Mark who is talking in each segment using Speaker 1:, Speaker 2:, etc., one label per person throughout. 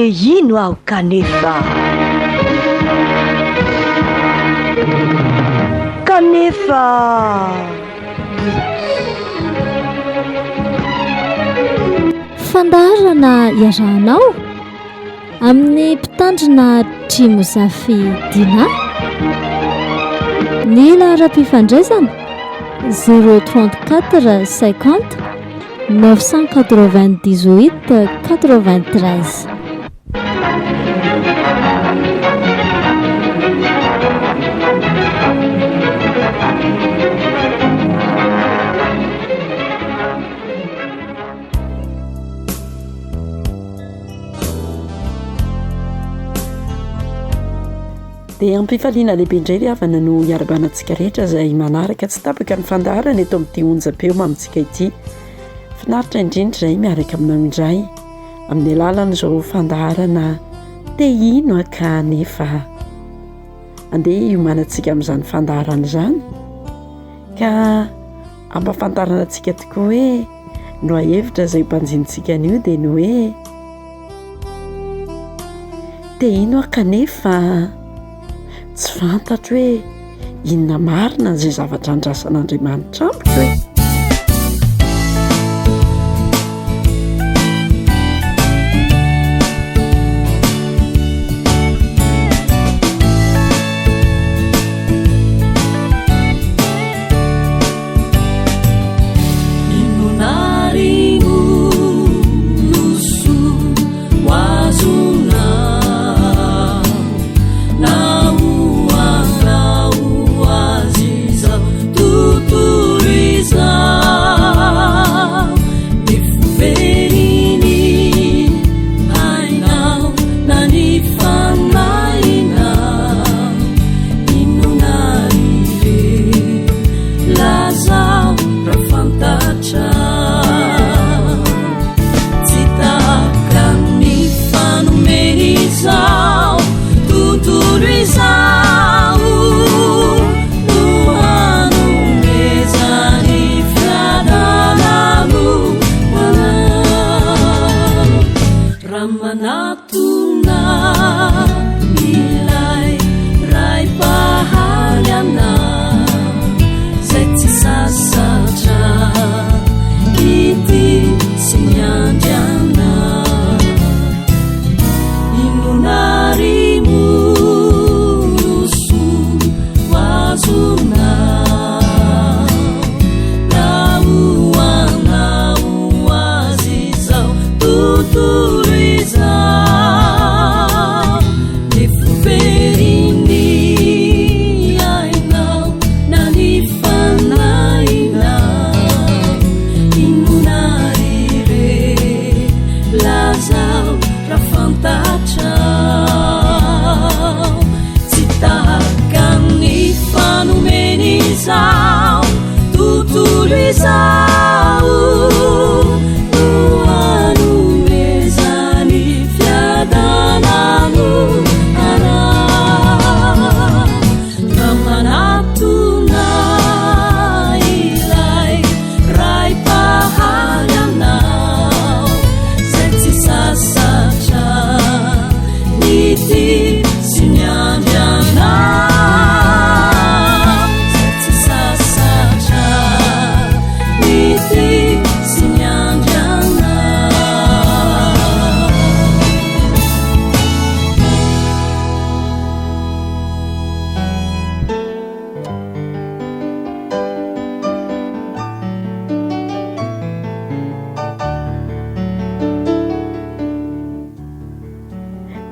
Speaker 1: Te hino aho kanefa. Kanefa.
Speaker 2: Fandaharana iarahanao amin'ny mpitandrina Trimozafy Dina. Ny laharam-pifandraisana 034 50 998 93.
Speaker 3: Dia ampifaliana lehibe indray ry havana no hiarabana antsika rehetra izay manaraka tsy tapaka ny fandaharana eto amin'ity onjam-peo mamintsika ity. Finaritra indrindra izay miaraka aminao indray amin'ny alalan'izao fandaharana te hino aka nefa andeha hiomanantsika amin'izany fandaharana izany ka ampafantarana antsika tokoa hoe ny lohahevitra izay mpanjinintsika anio dia ny hoe Te hino aho kanefa tsy fantatro hoe inona marina izay zavatra andrasan'Andriamanitra amiko e.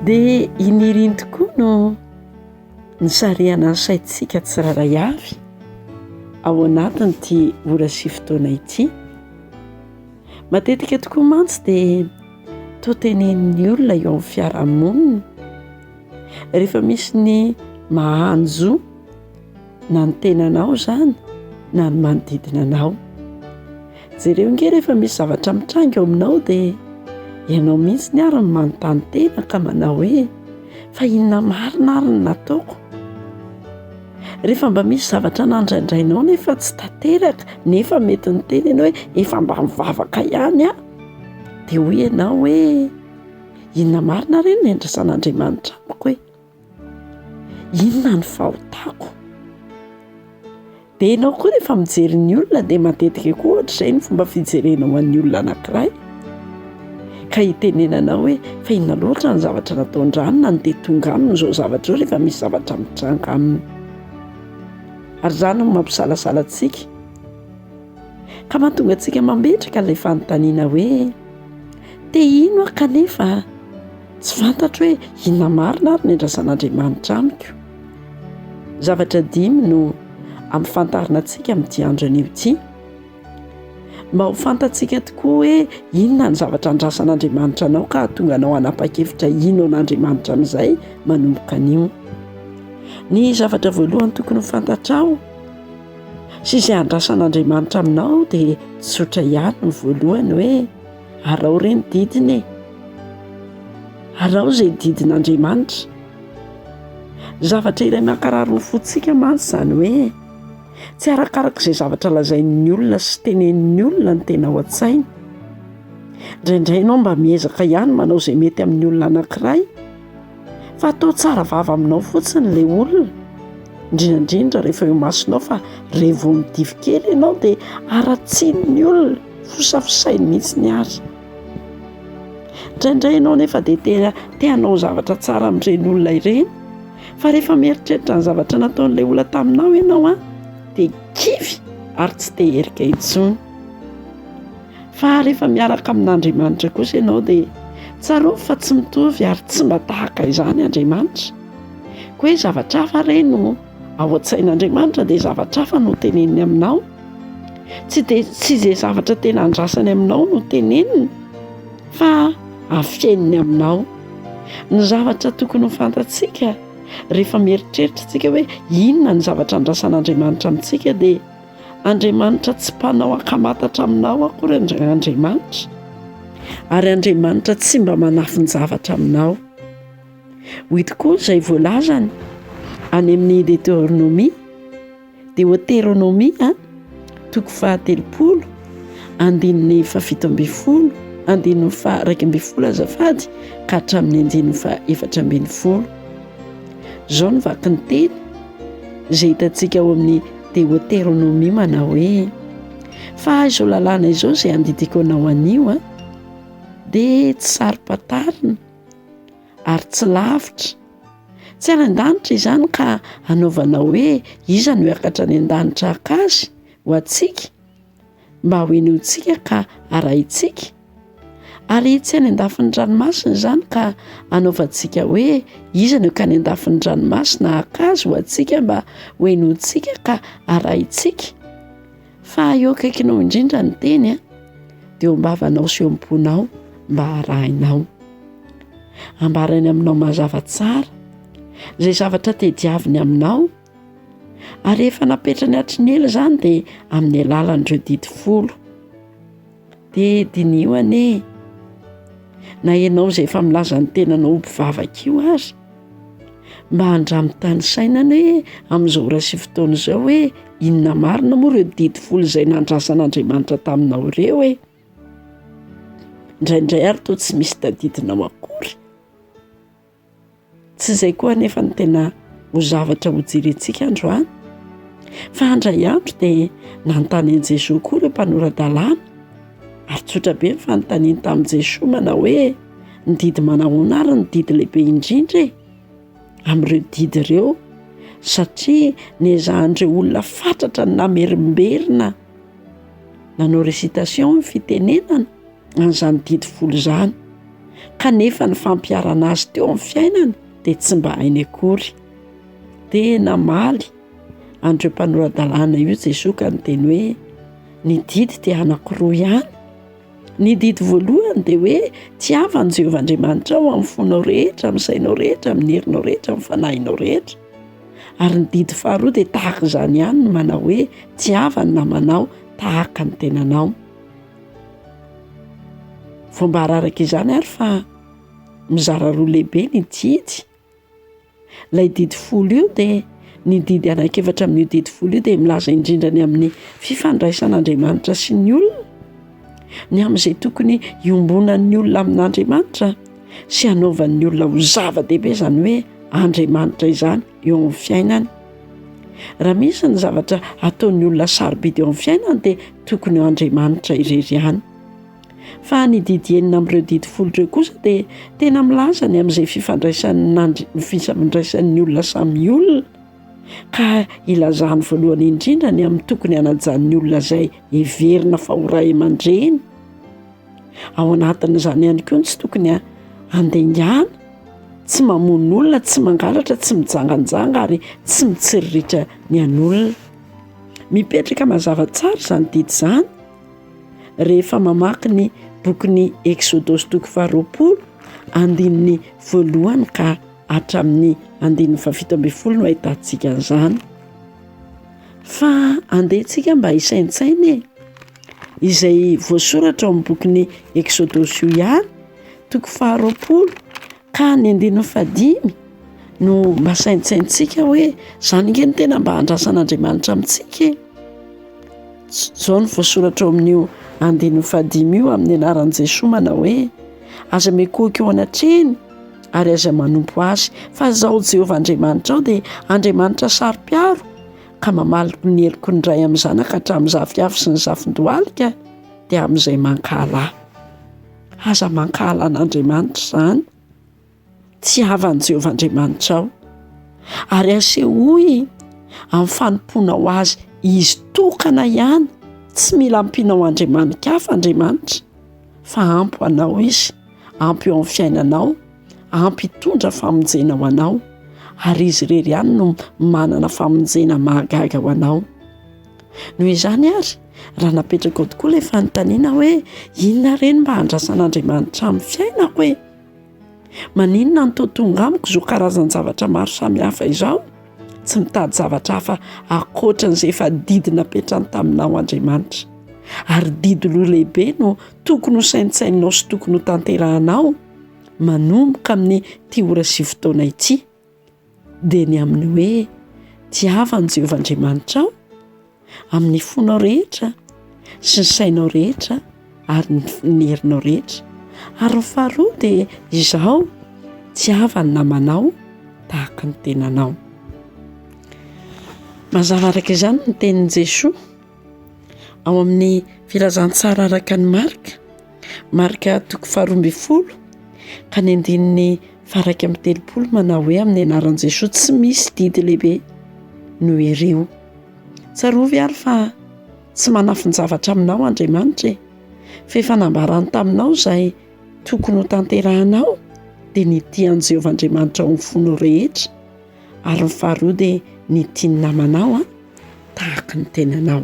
Speaker 3: Dia i Niriny tokoa no nisarihana ny saintsika tsirairay avy ao anatin'ity ora sy fotoana ity. Matetika tokoa mantsy dia toa tenenin'ny olona eo amin'ny fiarahamonina rehefa misy ny mahanjo na ny tenanao izany na ny manodidina anao. Jereo ange rehefa misy zavatra mitranga eo aminao dia ianao mihitsy ary no manontany tena ka manao hoe fa inona marina ary no nataoko? Rehefa mba misy zavatra nandraindrainao nefa tsy tanteraka nefa mety niteny ianao hoe efa mba mivavaka ihany aho dia hoy ianao hoe. inona marina re no niandrasan'Andriamanitra amiko e? Inona ny fahotako? Dia ianao koa rehefa mijery ny olona dia matetika koa ohatr'izay ny fomba fijerenao an'ny olona anankiray ka hitenenanao hoe fa inona loatra ny zavatra nataon-dranona no dia tonga aminy izao zavatra izao rehefa misy zavatra mitranga aminy. Ary izany no mampisalasala antsika ka mahatonga antsika mametraka ilay fanontaniana hoe te hino aho kanefa tsy fantatro hoe inona marina ary ny andrasan'Andriamanitra amiko. Zavatra dimy no ampifantarina antsika amin'ity andro anio ity. Mba ho fantatsika tokoa hoe inona ny zavatra andrasan'Andriamanitra anao ka hahatonga anao hanapa-kevitra hino an'Andriamanitra amin'izay manomboka anio. Ny zavatra voalohany tokony ho fantatrao sy izay andrasan'Andriamanitra aminao dia tsotra ihany ny voalohany hoe araho re ny didiny e. Araho izay didin'Andriamanitra. Zavatra iray mankarary ny fontsika mantsy izany hoe tsy arakaraka izay zavatra lazain'ny olona sy tenenin'ny olona ny tena ao an-tsaina. Indraindray ianao mba miezaka ihany manao izay mety amin'ny olona anankiray fa atao tsara vava aminao fotsiny ilay olona, indrindra indrindra rehefa eo imasonao fa raha vao midify kely ianao dia haratsian'ny olona, fosafosainy mihitsy ary. Indraindray ianao nefa dia tena te hanao zavatra tsara amin'ireny olona ireny, fa rehefa mieritreritra ny zavatra nataon'ilay olona taminao ianao an, dia kivy ary tsy te herika intsony. Fa rehefa miaraka amin'Andriamanitra kosa ianao dia tsarovy fa tsy mitovy ary tsy mba tahaka izany Andriamanitra. Koa hoe zavatra hafa re no ao an-tsain'Andriamanitra dia zavatra hafa no teneniny aminao. Tsy dia tsy izay zavatra tena andrasany aminao no teneniny fa afeniny aminao. Ny zavatra tokony ho fantatsika rehefa mieritreritra isika hoe inona ny zavatra andrasan'Andriamanitra amintsika dia Andriamanitra tsy mpanao ankamatatra aminao akory Andriamanitra ary Andriamanitra tsy mba manafin-javatra aminao. Hoy tokoa izay voalazany any amin'ny Deteronomia Deoteronomia toko faha-30 andininy faha-17 andininy faha-11 azafady ka hatramin'ny andininy faha-14. Izao no vaky ny teny izay hitantsika ao amin'ny Deoteronomia manao hoe fa izao lalàna izao izay andidiako anao anio dia tsy saro-pantarina ary tsy lavitra. Tsy any an-danitra izany ka hanaovana hoe iza no hiakatra any an-danitra haka azy ho antsika mba ho henointsika ka harahintsika. Ary tsy any an-dafin'ny ranomasina izany ka hanaovantsika hoe iza no hankany an-dafin'ny ranomasina haka azy ho antsika mba ho henointsika ka harahintsika. Fa eo akaikinao indrindra ny teny a, dia eo am-bavanao sy eo am-ponao mba harahinao. Ambarainy aminao mazava tsara izay zavatra tediaviny aminao, ary efa napetrany hatry ny ela izany dia amin'ny alalan'ireo didy folo. Dia diniho anie na ianao izay efa milaza ny tenanao ho mpivavaka io ary mba andramo tanisaina anie amin'izao ora sy fotoana izao hoe inona marina moa ireo didy folo izay nandrasan'Andriamanitra taminao ireo e. Indraindray ary toa tsy misy tadidinao akory. Tsy izay koa anefa no tena ho zavatra hojerentsika androany. Fa handray andro dia nanontany an'i Jesoa koa ireo mpanora-dalàna. Ary tsotra be ny fanontaniany tamin'i Jesoa manao hoe ny didy manahoana ary ny didy lehibe indrindra e? Amin'ireo didy ireo satria niezahan'ireo olona fatratra ny namerimberina nanao récitation ny fitenenana an'izany didy folo izany kanefa ny fampiharana azy teo amin'ny fiainana dia tsy mba hainy akory. Dia namaly an'ireo mpanora-dalàna io Jesoa ka niteny hoe ny didy dia anankiroa ihany. Ny didy voalohany dia hoe tiava an'i Jehovah Andriamanitrao amin'ny fonao rehetra, amin'ny sainao rehetra, amin'ny herinao rehetra, amin'ny fanahinao rehetra. Ary ny didy faharoa dia tahaka izany ihany no manao hoe tiava ny namanao tahaka ny tenanao. Voambara araka izany ary fa mizara roa lehibe ny didy. Ilay didy folo io dia ny didy anankiefatra amin'io didy folo io dia milaza indrindra ny amin'ny fifandraisan'Andriamanitra sy ny olona, ny amin'izay tokony hiombonan'ny olona amin'Andriamanitra. sy hanaovan'ny olona ho zava-dehibe izany hoe Andriamanitra izany eo amin'ny fiainany. Raha misy ny zavatra ataon'ny olona sarobidy eo amin'ny fiainany dia tokony ho Andriamanitra irery ihany. Fa ny didy enina amin'ireo didy folo ireo kosa dia tena milaza ny amin'izay fifandraisan'ny fifandraisan'ny olona samy olona ka ilazany voalohany indrindra ny amin'ny tokony hanajan'ny olona izay heverina fa ho ray aman-dreny. Ao anatin'izany ihany koa ny tsy tokony handingana, tsy mamono olona, tsy mangalatra, tsy mijanganjanga ary tsy mitsiriritra ny an'olona. Mipetraka mazava tsara izany didy izany rehefa mamaky ny bokin'ny Eksodosy toko faharoapolo andininy voalohany ka hatramin'ny andininy fahafito ambin'ny folo no ahitantsika an'izany. Fa andeha tsika mba hisaintsaina e! Izay voasoratra ao amin'ny bokin'ny Eksodosy io ihany, toko faharoapolo ka ny andininy fahadimy no mba saintsaintsika hoe izany ange no tena mba andrasan'Andriamanitra amintsika e! Izao no voasoratra ao amin'io andininy fahadimy io amin'ny anaran'i Jesoa manao hoe aza mikohaka eo anatrehiny ary aza manompo azy fa izaho Jehovah Andriamanitrao dia Andriamanitra saro-piaro ka mamaly ny heloky ny ray amin'ny zanaka hatramin'ny zafiafy sy ny zafin-dohalika dia amin'izay mankahala ahy. Aza mankahala an'Andriamanitra izany. Tiava an'i Jehovah Andriamanitrao ary asehoy amin'ny fanompoanao azy izy tokana ihany. Tsy mila ampianao andriamani-kafa Andriamanitra fa ampy ho anao izy, ampy eo amin'ny fiainanao, ampy hitondra famonjena ho anao ary izy irery ihany no manana famonjena mahagaga ho anao. Noho izany ary, raha napetraka ao tokoa ilay fanontaniana hoe inona re no mba andrasan'Andriamanitra amin'ny fiainako e? Maninona no toa tonga amiko izao karazan-javatra maro samihafa izao? Tsy mitady zavatra hafa ankoatra an'izay efa didy napetrany taminao Andriamanitra. Ary didy roa lehibe no tokony ho saintsaininao sy tokony ho tanterahanao manomboka amin'ity ora sy fotoana ity. Dia ny amin'ny hoe tiava an'i Jehovah Andriamanitrao amin'ny fonao rehetra sy ny sainao rehetra ary ny herinao rehetra. Ary ny faharoa dia izao, tiava ny namanao tahaka ny tenanao. Mazava araka izany ny tenin'i Jesoa ao amin'ny filazantsara araka ny Marka, Marka toko faharoa ambin'ny folo ka ny andininy faha-iraika amby telopolo manao hoe amin'ny anaran'i Jesoa tsy misy didy lehibe noho ireo. Tsarovy ary fa tsy manafin-javatra aminao Andriamanitra e, fa efa nambarany taminao izay tokony ho tanterahanao dia ny tia an'i Jehovah Andriamanitra ao amin'ny fonao rehetra ary ny faharoa dia ny tia ny namanao tahaka ny tenanao.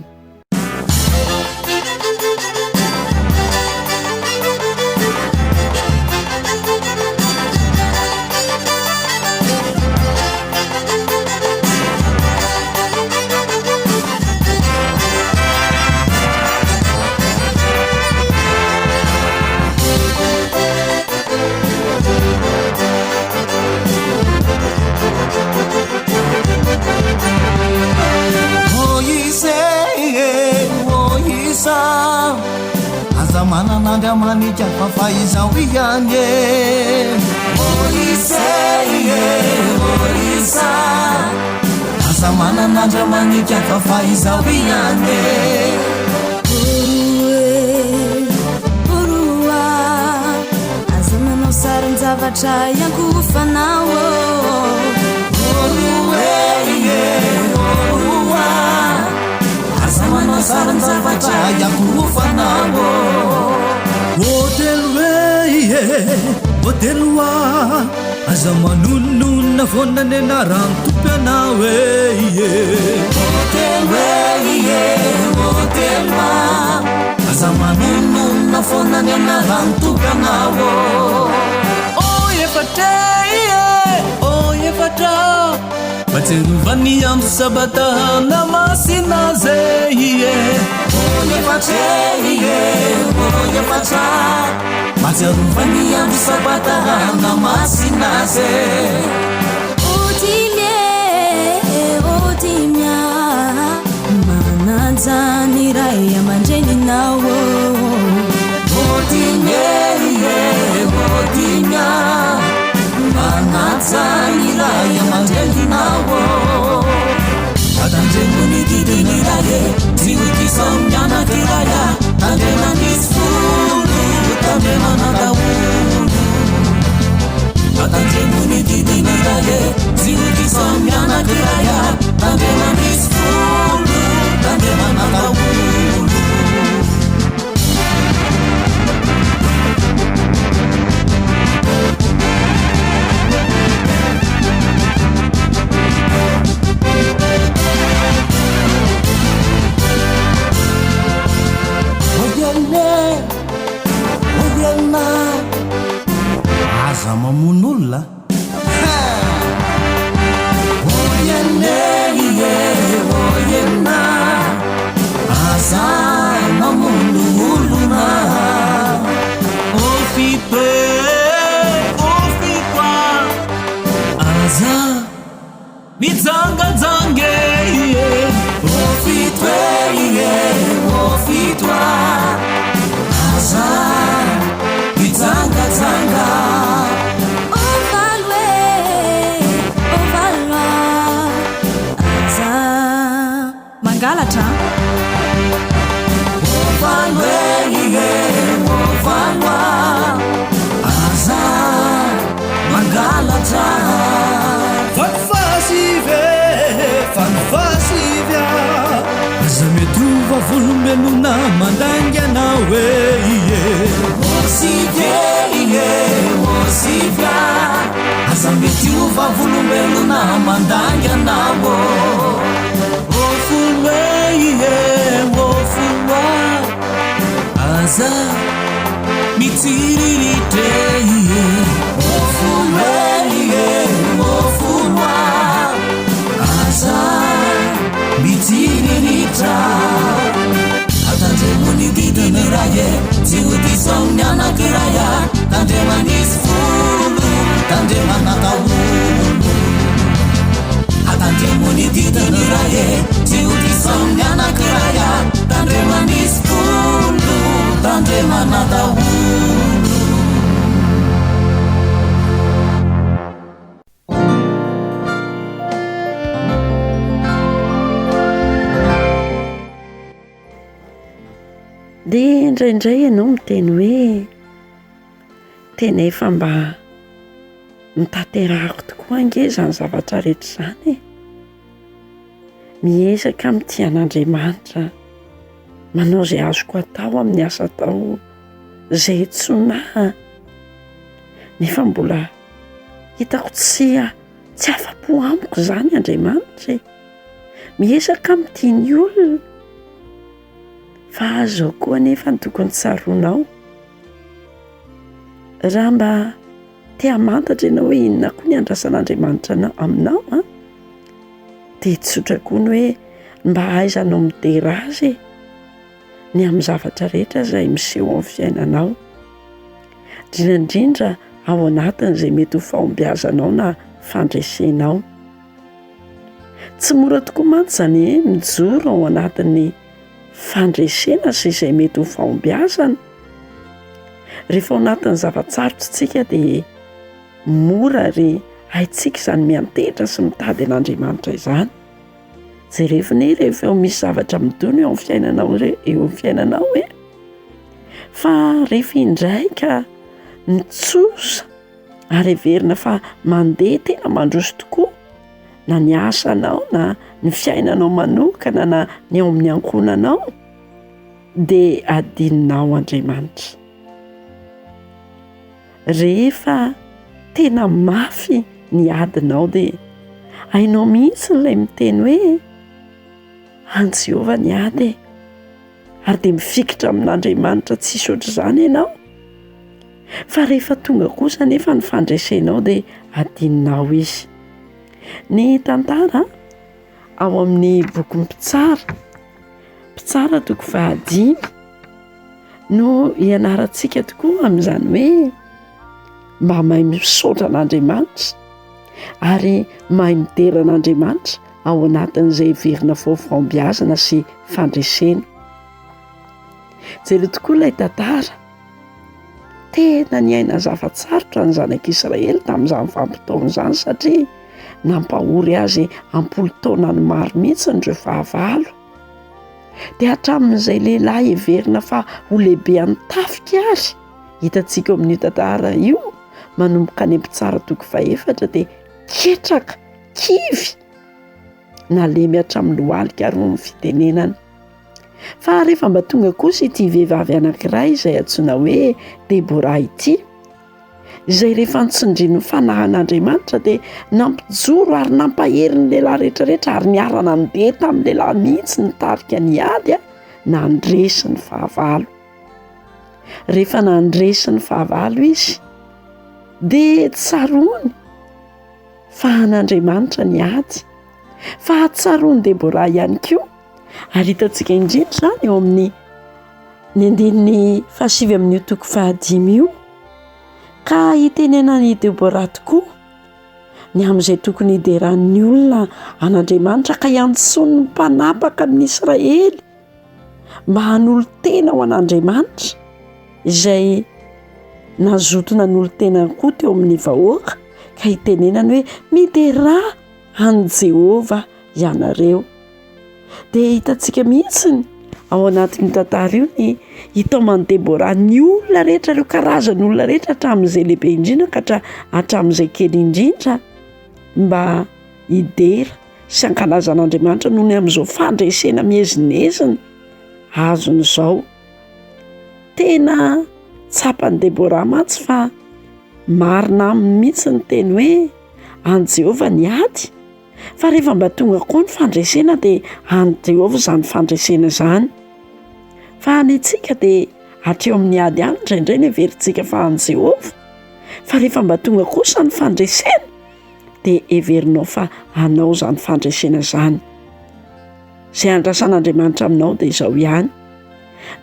Speaker 4: Aza manana andriamanitra hafa fa izaho ihany e Moise e Moisa Aza manana andriamanitra hafa fa izaho ihany e
Speaker 5: Oroa Aza manao sarin-javatra iankohofanao
Speaker 4: Oroa e Oroa Aza manao sarin-javatra iankohofanao
Speaker 6: Hotely e Hotely oa Aza manononona foana ny anaran'ny Tompo ianao e
Speaker 4: Hotely e Hotely oa Aza manononona foana ny anaran'ny Tompo ianao
Speaker 6: Oh efatra e Oh efatra Mahatsiarova ny andro sabata hanamasina azy e
Speaker 4: Oh efatra e Oh efatra Mahatsiarova ny andro sabata hanamasina azy
Speaker 5: Oh dimy e Oh dimy a Manaja ny ray aman-dreninao
Speaker 4: Oh dimy e Oh dimy a. anankiray a, tandreman'izy folo, tandremana daholo. Atandremo ny didin'ny Ray e, tsy ho diso amin'ny anankiray a, tandreman'izy folo, tandremana daholo. Aza mamono olona. Aza mamono olona. Aza Mijangajanga e ie Ô fito e ie Ô fito a Aza mijangajanga
Speaker 5: Ô valo e Ô valo a Aza mangalatra a
Speaker 4: Ô valo e ie Ô valo a Aza mangalatra.
Speaker 6: Valo fahasivy e, valo fahasivy a. Aza mety ho vavolombelona mandainga anao e ie.
Speaker 4: Ô sivy e ie, ô sivy a. Aza mety ho vavolombelona mandainga anao ô.
Speaker 6: Ô folo e ie, ô folo a. Aza mitsiriritra e
Speaker 4: Ô folo e ie, ô folo a. Aza mitsiriritra. Atandremo ny didin'ny Ray e, tsy ho diso amin'ny anankiray a. Tandreman'izy folo, tandremana daholo. Atandremo ny didin'ny Ray e, tsy ho diso amin'ny anankiray a. Tandreman'izy folo, tandremana daholo.
Speaker 3: Dia indraindray ianao miteny hoe tena efa mba notanterahako tokoa ange izany zavatra rehetra izany e. Miezaka mitia an'Andriamanitra, manao izay azoko atao amin'ny asa atao, izay antsoina ahy, nefa mbola hitako tsy tsy afa-po amiko izany Andriamanitra e. Miezaka mitia ny olona. Fa izao koa anefa no tokony tsaroanao, raha mba te hamantatra ianao hoe inona koa ny andrasan'Andriamanitra anao aminao an, dia tsotra koa ny hoe mba ahaizanao midera Azy e, ny amin'ny zavatra rehetra izay miseho amin'ny fiainanao, indrindra indrindra ao anatin'izay mety ho fahombiazanao na fandresenao. Tsy mora tokoa mantsy izany hoe mijoro ao anatin'ny fandresena sy izay mety ho fahombiazana. Rehefa ao anatin'ny zava-tsarotra isika dia mora ary haintsika izany miantehitra sy mitady an'Andriamanitra izany. Jerevo anie rehefa misy zavatra midona eo amin'ny fiainanao eo amin'ny fiainanao e! Fa rehefa indray ka mitsosa ary heverina fa mandeha tena mandroso tokoa na ny asanao na ny fiainanao manokana na ny ao amin'ny ankohonanao dia adinonao Andriamanitra. Rehefa tena mafy ny adinao dia hainao mihitsy ilay miteny hoe an'i Jehovah ny ady e. Ary dia mifikitra amin'Andriamanitra tsisy ohatr'izany ianao. Fa rehefa tonga kosa anefa ny fandresenao dia adinonao izy. Ny tantara ao amin'ny bokin'ny mpitsara, mpitsara toko fahadimy no ianarantsika tokoa amin'izany hoe mba mahay misaotra an'Andriamanitra ary mahay midera an'Andriamanitra ao anatin'izay heverina fa ho fahombiazana sy fandresena. Jereo tokoa ilay tantara. Tena niaina zava-tsarotra ny zanak'Israely tamin'izany vanim-potoana izany satria nampahory azy am-polo taonany maro mihitsy ireo fahavalo. Dia hatramin'izay lehilahy heverina fa ho lehibe an'ny tafika ary, hitantsika eo amin'io tantara io, manomboka any Mpitsara toko fahefatra dia ketraka, kivy, nalemy hatramin'ny lohalika ary hoy ny fitenenana. Fa rehefa mba tonga kosa ity vehivavy anankiray izay antsoina hoe Debora ity, izay rehefa nitsindrin'ny fanahin'Andriamanitra dia nampijoro ary nampahery ny lehilahy rehetrarehetra ary niara-nandeha tamin'ny lehilahy mihitsy nitarika ny ady nandresy ny fahavalo. Rehefa nandresy ny fahavalo izy dia tsaroany fa an'Andriamanitra ny ady, fa tsaroan'i Debora ihany koa ary hitantsika indrindra izany eo amin'ny ny andininy fahasivy amin'io toko fahadimy io ka hitenenan'i Debora tokoa ny amin'izay tokony hideran'ny olona an'Andriamanitra ka hiantsoany ny mpanapaka amin'ny Israely mba hanolo-tena ho an'Andriamanitra izay nazoto nanolo-tena koa teo amin'ny vahoaka ka hitenenany hoe miderà an'i Jehovah ianareo. Dia hitantsika mihitsy ao anatin'io tantara io ny hitaoman'i Debora ny olona rehetra, ireo karazan'olona rehetra hatramin'izay lehibe indrindra ka hatra- hatramin'izay kely indrindra mba hidera sy hankalaza an'Andriamanitra noho ny amin'izao fandresena miezinezina azony izao. Tena tsapan'i Debora mantsy fa marina aminy mihitsy ny teny hoe an'i Jehovah ny ady. Fa rehefa mba tonga koa ny fandresena dia an'i Jehovah izany fandresena izany. Fa ny antsika dia hatreo amin'ny ady ihany indraindray ny heverintsika fa an'i Jehovah. Fa rehefa mba tonga kosa ny fandresena dia heverinao fa anao izany fandresena izany. Izay andrasan'Andriamanitra aminao dia izao ihany,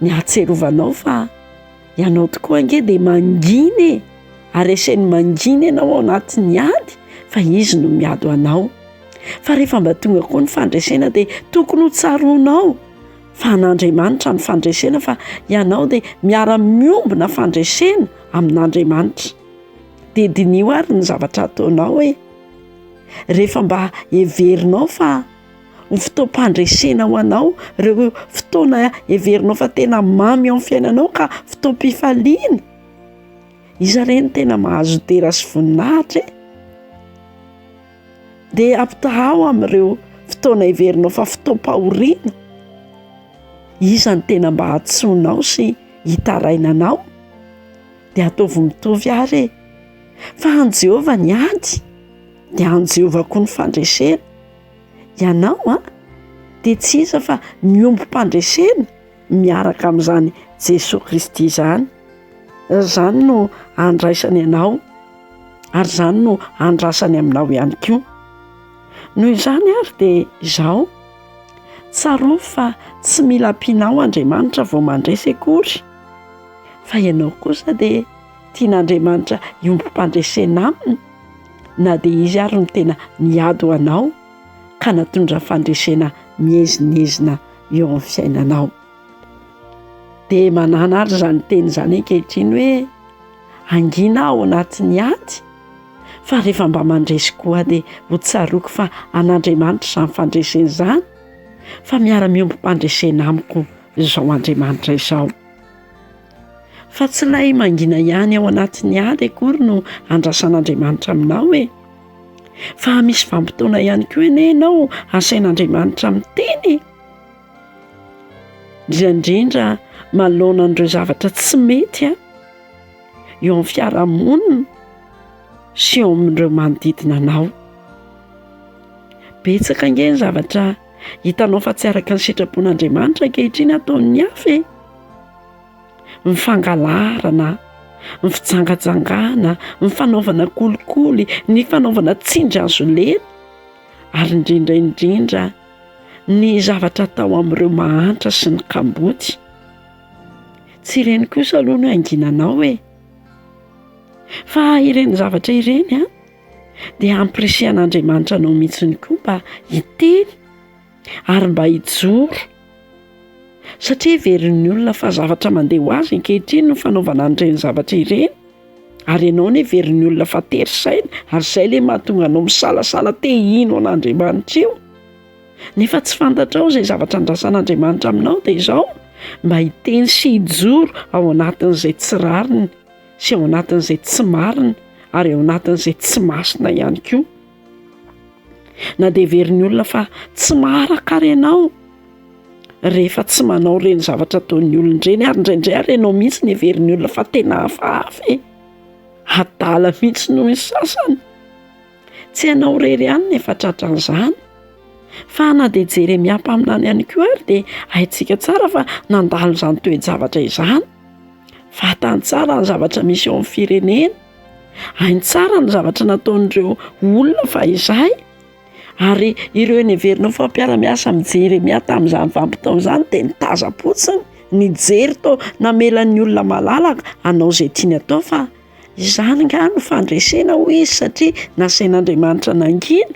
Speaker 3: ny hahatsiarovanao fa Ianao tokoa ange dia mangina e! Ary asainy mangina ianao ao anatin'ny ady fa izy no miady ho anao. Fa rehefa mba tonga koa ny fandresena dia tokony ho tsaroanao fa an'Andriamanitra ny fandresena fa ianao dia miara-miombona fandresena amin'Andriamanitra. Dia diniho ary ny zavatra ataonao e! Rehefa mba heverinao fa ho fotoam-pandresena ho anao ireo fotoana heverinao fa tena mamy eo amin'ny fiainanao ka fotoam-pifaliana. Iza re no tena mahazo dera sy voninahitra e? Dia ampitahao amin'ireo fotoana heverinao fa fotoam-pahoriana. Iza no tena mba antsoinao sy hitarainanao? Dia ataovy mitovy ary e! Fa an'i Jehovah ny ady, dia an'i Jehovah koa ny fandresena. Ianao an, dia tsy iza fa miombom-pandresena miaraka amin'izany Jesoa Kristy izany. Izany no andraisany anao ary izany no andrasany aminao ihany koa. Noho izany ary dia izao, tsarovy fa tsy mila ampianao Andriamanitra vao mandresy akory, fa ianao kosa dia tian'Andriamanitra hiombom-pandresena aminy na dia izy ary no tena miady ho anao ka natondra fandresena miezinezina eo amin'ny fiainanao. Dia manana ary izany teny izany ankehitriny hoe hangina aho ao anatin'ny ady fa rehefa mba mandresy koa dia ho tsaroako fa an'Andriamanitra izany fandresena izany fa miara-miombom-pandresena amiko izao Andriamanitra izao. Fa tsy ilay mangina ihany ao anatin'ny ady akory no andrasan'Andriamanitra aminao e! Fa misy vanim-potoana ihany koa anie ianao asain'Andriamanitra miteny e! Indrindra indrindra manoloana an'ireo zavatra tsy mety a, eo amin'ny fiarahamonina sy eo amin'ireo manodidina anao. Betsaka ange ny zavatra hitanao fa tsy araka ny sitrapon'Andriamanitra ankehitriny ataon'ny hafa e! Ny fangalarana, ny fijangajangana, ny fanaovana kolikoly, ny fanaovana tsindry hazo lena ary indrindra indrindra ny zavatra atao amin'ireo mahantra sy ny kamboty. Tsy ireny kosa aloha no hanginanao e! Fa ireny zavatra ireny an, dia hampirisihan'Andriamanitra anao mihitsy koa mba hiteny ary mba hijoro satria heverin'ny olona fa zavatra mandeha ho azy ankehitriny ny fanaovana an'ireny zavatra ireny ary ianao anie heverin'ny olona fa tery saina ary izay le mahatonga anao misalasala te hino an'Andriamanitra io. Nefa tsy fantatrao izay zavatra andrasan'Andriamanitra aminao dia izao, mba hiteny sy hijoro ao anatin'izay tsy rariny sy ao anatin'izay tsy marina ary ao anatin'izay tsy masina ihany koa. Na dia heverin'ny olona fa tsy maharaka ary ianao rehefa tsy manao ireny zavatra ataon'ny olona ireny ary indraindray ary ianao mihitsy no heverin'ny olona fa tena hafahafa e, adala mihitsy noho ny sasany. Tsy ianao irery ihany no efa tratran'izany fa na dia Jeremia mpaminany ihany koa ary dia haintsika tsara fa nandalo izany toe-javatra izany. Fantany tsara ny zavatra misy eo amin'ny firenena, hainy tsara ny zavatra nataon'ireo olona fahizay ary ireo neverina ho mpiara-miasa amin'i Jeremia tamin'izany vanim-potoana izany dia nitazam-potsiny, nijery toa namela ny olona malalaka hanao izay tiany atao fa Izany angaha no fandresena hoy izy satria nasain'Andriamanitra nangina.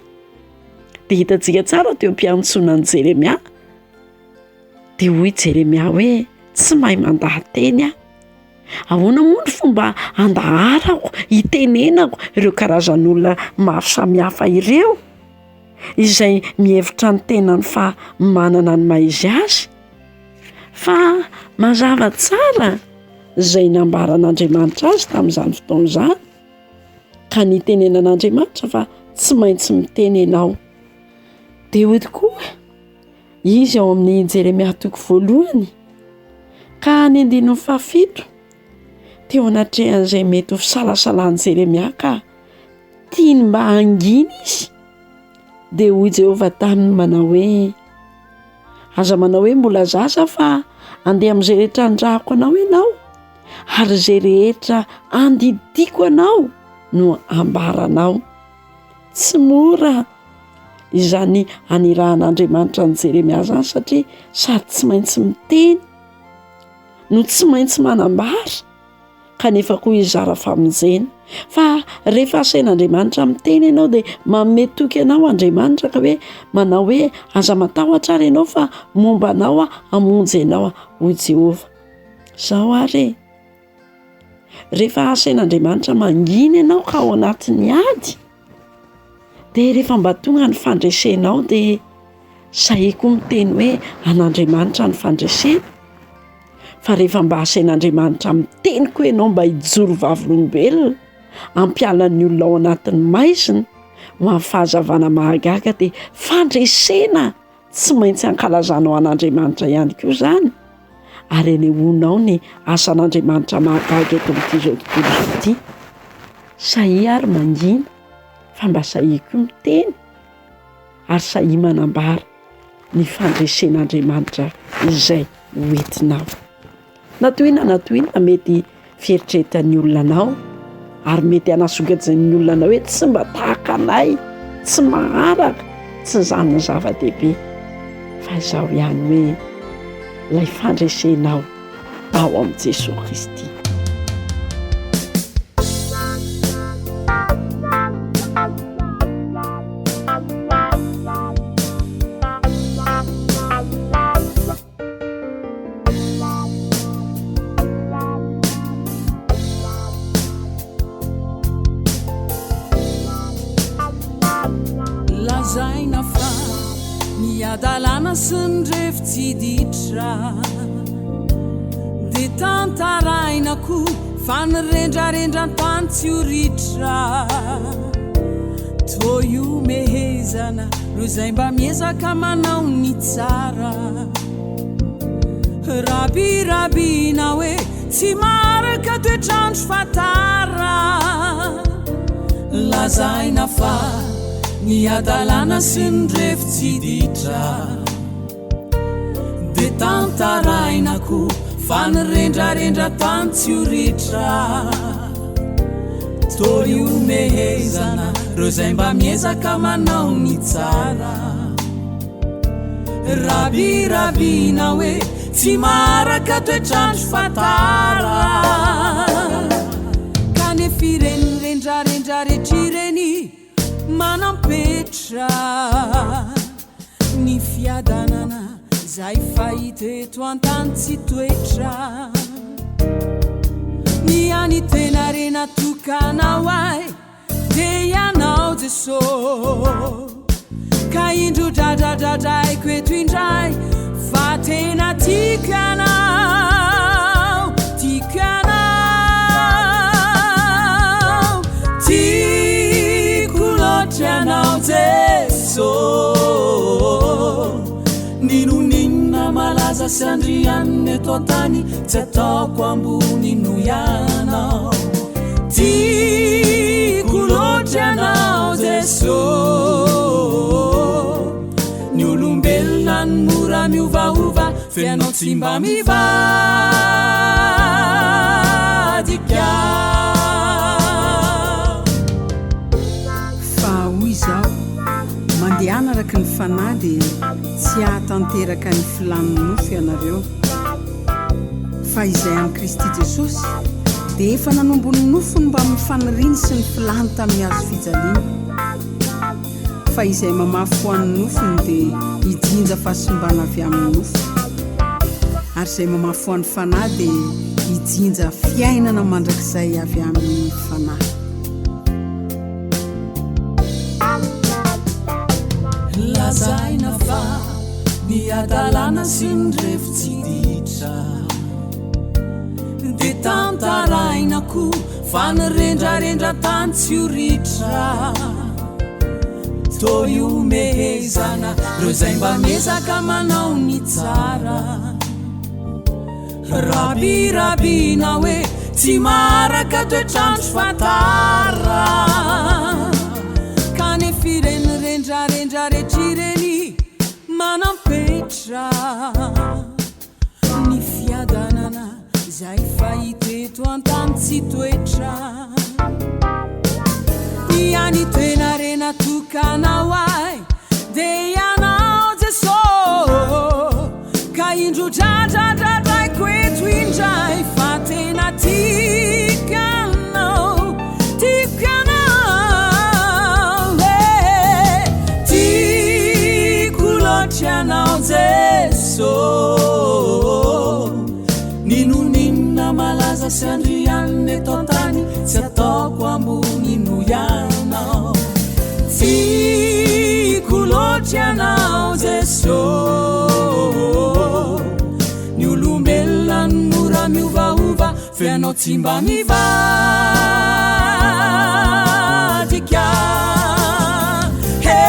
Speaker 3: Dia hitantsika tsara teo am-piantsoana an'i Jeremia. Dia hoy Jeremia hoe tsy mahay mandaha-teny aho. Ahoana moa ny fomba handaharako, hitenenako ireo karazan'olona maro samihafa ireo izay mihevitra ny tenany fa manana ny maha izy azy? Fa mazava tsara izay nambaran'Andriamanitra azy tamin'izany fotoana izany, ka nitenenan'Andriamanitra fa tsy maintsy miteny ianao. Dia hoy tokoa izy ao amin'ny Jeremia toko voalohany ka ny andininy fahafito, teo anatrehan'izay mety ho fisalasalan'i Jeremia ka tiany mba hangina izy, dia hoy Jehovah taminy manao hoe, Aza manao hoe mbola zaza fa andeha amin'izay rehetra andrahako anao ianao ary izay rehetra andidiako anao no ambaranao. Tsy mora izany anirahan'Andriamanitra an'i Jeremia izany satria sady tsy maintsy miteny no tsy maintsy manambara. kanefa koa hizara famonjena. Fa rehefa asain'Andriamanitra miteny ianao dia manome toky anao Andriamanitra ka hoe manao hoe aza matahotra ary ianao fa momba anao aho hamonjy anao aho hoy Jehovah. Izao ary e, rehefa asain'Andriamanitra mangina ianao ka ao anatin'ny ady dia rehefa mba tonga ny fandresenao dia sahia koa miteny hoe an'Andriamanitra ny fandresena. Fa rehefa mba asain'Andriamanitra miteny koa ianao mba hijoro vavolombelona, hampiala ny olona ao anatin'ny maizina ho amin'ny fahazavana mahagaga dia fandresena tsy maintsy ankalazanao an'Andriamanitra ihany koa izany ary anehoanao ny asan'Andriamanitra mahagaga eto amin'ity izao tontolo izao ity. Sahia ary mangina fa mba sahia koa miteny ary sahia manambara. ny fandresen'Andriamanitra izay ho entinao. Na toy inona na toy inona mety fieritreretan'ny olona anao ary mety hanasongadin'ny olona anao hoe tsy mba tahaka anay, tsy maharaka, tsy izany ny zava-dehibe fa izaho ihany hoe ilay fandresenao ao amin'i Jesoa Kristy.
Speaker 4: Lazaina fa ny hadalana sy ny revy tsy ditra dia tantaraina koa fa ny rendrarendra an-tany tsy ho ritra. Toa ihomehezana reo zay mba miezaka manao ny tsara. Rabirabina hoe tsy maharaka toetr'andro fa tara. Lazaina fa ny hadalana sy ny revy tsy ditra. Dia tantaraina koa fa ny rendrarendra tany tsy ho ritra. Toa ihomehezana reo zay mba miezaka manao ny tsara. Rabirabina hoe tsy maharaka toetr'andro fa tara. Kanefa ireny rendrarendra rehetra ireny manam-petra. Ny fiadanana izay fahita eto an-tany tsy toetra. Ny hany tena harena tokana ho ahy dia Ianao Jeso. Ka indro dradradradraiko eto indray fa tena tiako ianao, tiako ianao, tiako loatra ianao Jeso. N'inon'inona malaza sy andrianina eto an-tany tsy ataoko ambony noho ianao. Tiako loatra ianao Jeso. Ny olombelona no mora miovaova fa ianao tsy mba mivadika.
Speaker 7: Fa hoy izaho, Mandehana araka ny Fanahy dia tsy hahatanteraka ny filàn'ny nofo ianareo. Fa izay an'i Kristy Jesosy dia efa nanombo ny nofony mbamin'ny faniriany sy ny filàny tamin'ny hazo fijaliana. Fa izay mamafy ho an'ny nofony dia hijinja fahasimbana avy amin'ny nofo. Ary izay mamafy ho an'ny Fanahy dia hijinja fiainana mandrakizay avy amin'ny Fanahy.
Speaker 4: Lazaina fa ny hadalana sy ny revy tsy ditra Dia tantaraina koa fa ny rendrarendra tany tsy ho ritra Toa ihomehezana ireo izay mba miezaka manao ny tsara Rabirabina hoe tsy maharaka toetr'andro fa tara Kanefa ireny rendrarendra rehetra ireny manam-petra Ny fiadanana izay fahita eto an-tany tsy toetra Dia ny toenarena tokana ho ahy dia ianao Jeso Ka indro dradradradraiko eto indray fa tena tiako ianao, tiako ianao e Tiako loatra ianao Jeso N'inon'inona malaza sy andrianina eto an-tany tsy ataoko ambony noho ianao Tiako loatra ianao Jeso Ny olombelona no mora miovaova fa ianao tsy mba mivadika He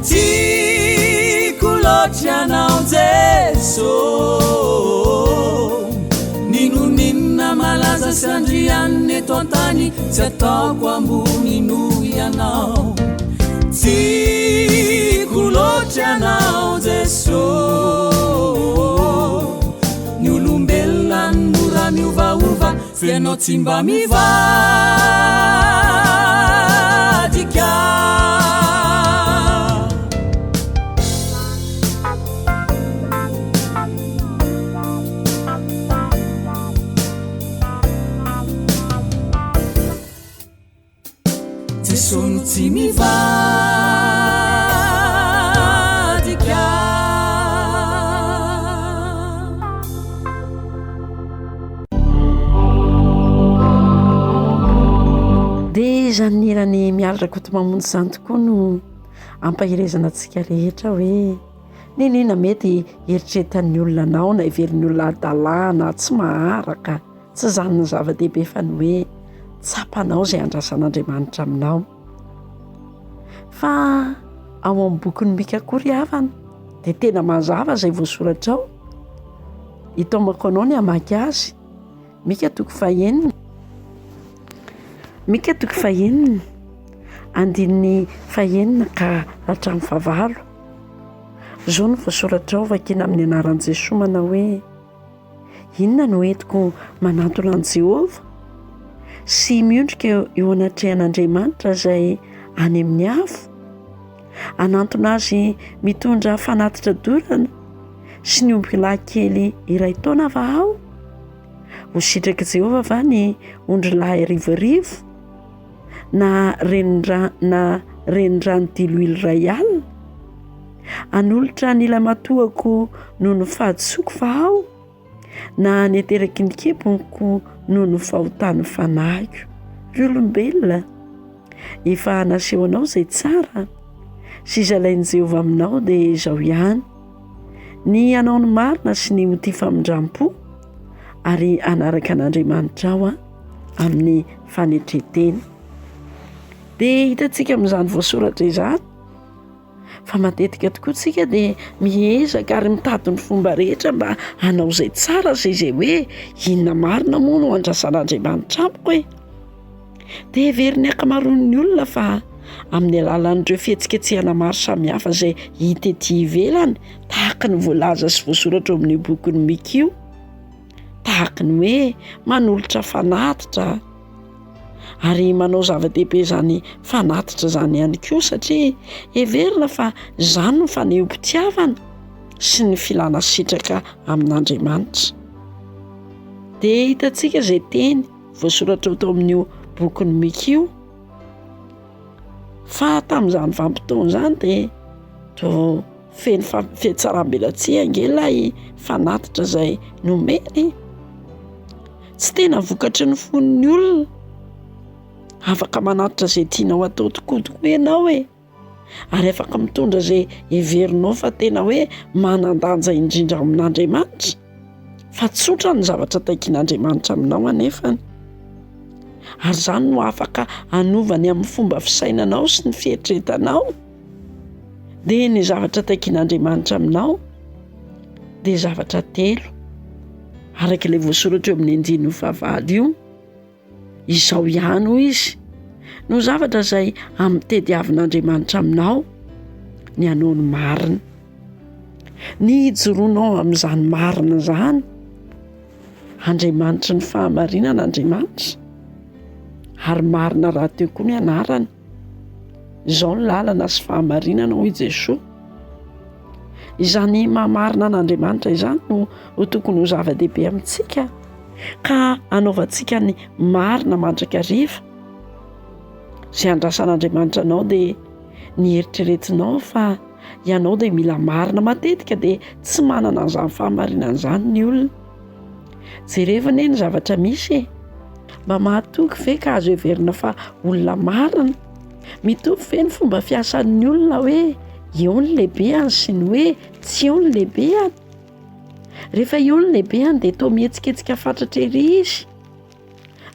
Speaker 4: Tiako loatra ianao Jeso N'inon'inona malaza sy andrianina eto an-tany tsy ataoko ambony noho ianao Tiako loatra ianao Jeso Ny olombelona no mora miovaova fa ianao tsy mba mivadika Jeso no tsy mivadika.
Speaker 3: Dia izany hiran'i Mialy Rakotomamonjy izany tokoa no ampaherezana antsika rehetra hoe n'inon'inona mety eritreretan'ny olona anao na heverin'ny olona hadalana tsy maharaka. Tsy izany no zava-dehibe fa ny hoe tsapanao izay andrasan'Andriamanitra aminao. Fa ao amin'ny bokin'i Mika koa ry havana dia tena mazava izay voasoratra ao. Hitaomako anao ny hamaky azy. Mika toko fahenina. Mika toko fahenina, andininy fahenina ka hatramin'ny fahavalo. Izao no voasoratra ao, vakiana amin'ny anaran'i Jesoa manao hoe. Inona no entiko manantona an'i Jehovah sy miondrika eo anatrehan'Andriamanitra izay any amin'ny avo? Hanantona azy mitondra fanatitra dorana sy ny ombilahy kely iray taona va aho? Ho sitrak'i Jehovah va ny ondrilahy arivoarivo na renirano na renirano diloilo iray alina? Hanolotra ny lamatoako noho ny fahadisoako va aho, na ny ateraky ny kiboko noho ny fahotan'ny fanahiko? Ry olombelona, efa nasehonao izay tsara. sy izay alain'i Jehovah aminao dia izao ihany, ny hanao ny marina sy ny ho tia famindram-po ary hanaraka an'Andriamanitrao amin'ny fanetren-tena. Dia hitantsika amin'izany voasoratra izany fa matetika tokoa tsika dia miezaka ary mitady ny fomba rehetra mba hanao izay tsara sy izay hoe inona marina moa no andrasan'Andriamanitra amiko e. Dia heverin'ny ankamaroan'ny olona fa amin'ny alalan'ireo fihetsiketsehana maro samihafa izay hita ety ivelany tahaka ny voalaza sy voasoratra ao amin'io bokin'i Mika io, tahaka ny hoe manolotra fanatitra ary manao zava-dehibe izany fanatitra izany ihany koa satria heverina fa izany no fanehoam-pitiavana sy ny filana sitraka amin'Andriamanitra. Dia hitantsika izay teny voasoratra tao amin'io bokin'i Mika io fa tamin'izany vanim-potoana izany dia toa feno fihatsaram-belatsihy ange ilay fanatitra izay nomeny e. Tsy tena vokatry ny fon'ny olona. Afaka manatitra izay tianao atao tokoa tokoa ianao e. Ary afaka mitondra izay heverinao fa tena hoe manan-danja indrindra amin'Andriamanitra. Fa tsotra ny zavatra takian'Andriamanitra aminao anefany. Ary izany no afaka hanova ny amin'ny fomba fisainanao sy ny fieritreretanao. Dia ny zavatra takian'Andriamanitra aminao dia zavatra telo. Araka ilay voasoratra eo amin'ny andininy fahavalo io. Izao ihany hoy izy no zavatra izay amitediavin'Andriamanitra aminao, ny hanao ny marina. Ny hijoroanao amin'izany marina izany. Andriamanitry ny fahamarinana Andriamanitra ary marina rahateo koa ny anarany. Izao ny lalana sy fahamarinana hoy Jesoa. Izany maha-marina an'Andriamanitra izany no ho tokony ho zava-dehibe amintsika ka hanaovantsika ny marina mandrakariva. Izay andrasan'Andriamanitra anao dia ny eritreretinao fa ianao dia mila marina matetika dia tsy manana an'izany fahamarinana izany ny olona. Jerevo anie ny zavatra misy e! Mba mahatoky ve ka azo heverina fa olona marina? Mitovy ve ny fomba fiasan'ny olona hoe eo ny lehibehany sy ny hoe tsy eo ny lehibehany? Rehefa eo ny lehibehany dia toa mihetsiketsika fatratra ery izy,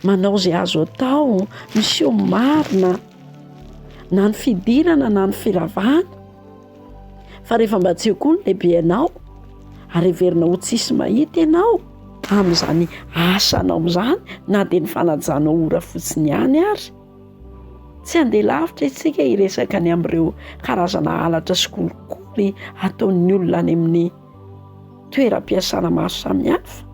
Speaker 3: manao izay azo atao, miseho marina na ny fidirana na ny firavahana. Fa rehefa mba tsy eo koa ny lehibenao ary heverina ho tsisy mahita ianao amin'izany asanao izany na dia ny fanajanao ora fotsiny ihany ary. Tsy handeha lavitra isika hiresaka ny amin'ireo karazana halatra sy kolikoly ataon'ny olona any amin'ny toeram-piasana maro samihafa